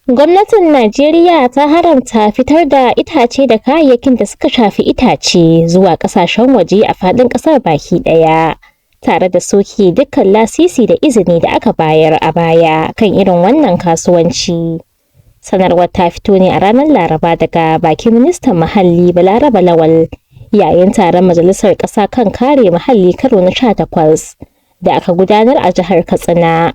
Gwamnatin Najeriya ta haramta fitar da itace da kayayyakin da suka shafi itace zuwa ƙasashen waje a faɗin ƙasar baki ɗaya, tare da soke dukkan lasisi da izini da aka bayar a baya kan irin wannan kasuwanci. Sanarwar ta fito ne a ranar Laraba daga bakin Ministan Muhalli Balaraba Lawal yayin taron Majalisar Ƙasa kan Kare Muhalli karo na 18 da aka gudanar a jihar Katsina.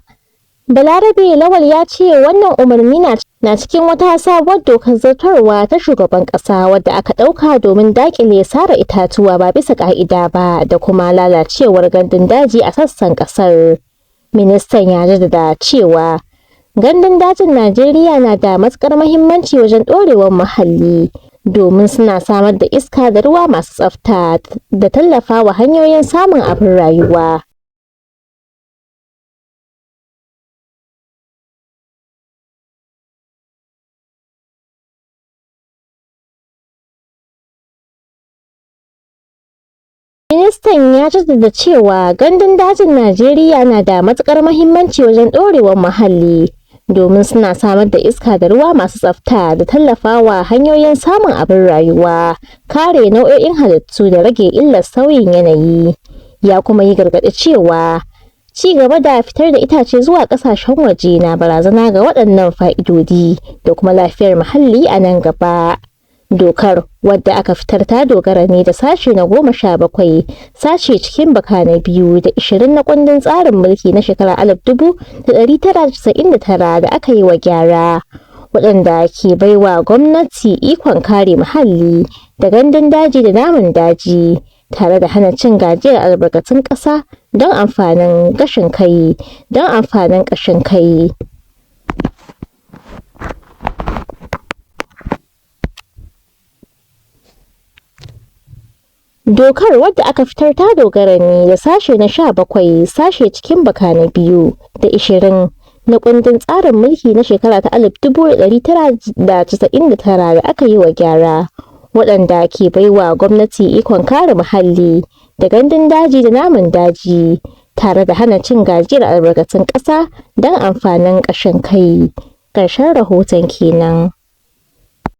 Balarabe Lawal ya ce wannan umarni na cikin wata sabuwar dokar zartarwa ta shugaban ƙasa wadda aka ɗauka domin daƙile sare itatuwa ba bisa ƙa'ida ba da kuma lalacewar gandun daji a sassan ƙasar. Ministan ya jaddada cewa gandun dajin Najeriya na da matuƙar muhimmanci wajen ɗorewar muhalli domin suna samar da iska da ruwa masu tsafta da tallafawa hanyoyin samun abin rayuwa. Ministan ya jaddada cewa gandun dajin Najeriya na da matuƙar muhimmanci wajen ɗorewar muhalli domin suna samar da iska da ruwa masu tsafta da tallafawa hanyoyin samun abin rayuwa, kare nau'o'in halittu da rage illar sauyin yanayi. Ya kuma yi gargaɗi cewa ci gaba da fitar da itace zuwa ƙasashen waje na barazana ga waɗannan fa'idodi da kuma lafiyar muhalli a nan gaba. Dokar wadda aka fitar ta dogara ne da sashe na 17 sashe cikin baka na 2 da 20 na kundin tsarin mulki na shekarar 1999 da aka yi wa gyara, waɗanda ke baiwa gwamnati ikon kare muhalli da gandun daji da namun daji tare da hana cin gajiyar albarkatun ƙasa don amfanin gashin kai don amfanin ƙashin kai. Dokar wadda aka fitar ta dogara ne da sashe na 17 sashe cikin baka na 2 da 20 na kundin tsarin mulki na shekara ta 1999 da aka yi wa gyara, waɗanda ke baiwa gwamnati ikon kare muhalli da gandun daji da namun daji tare da hana cin gajiyar albarkatun ƙasa don amfanin ƙashin kai. Ƙarshen rahoton kenan.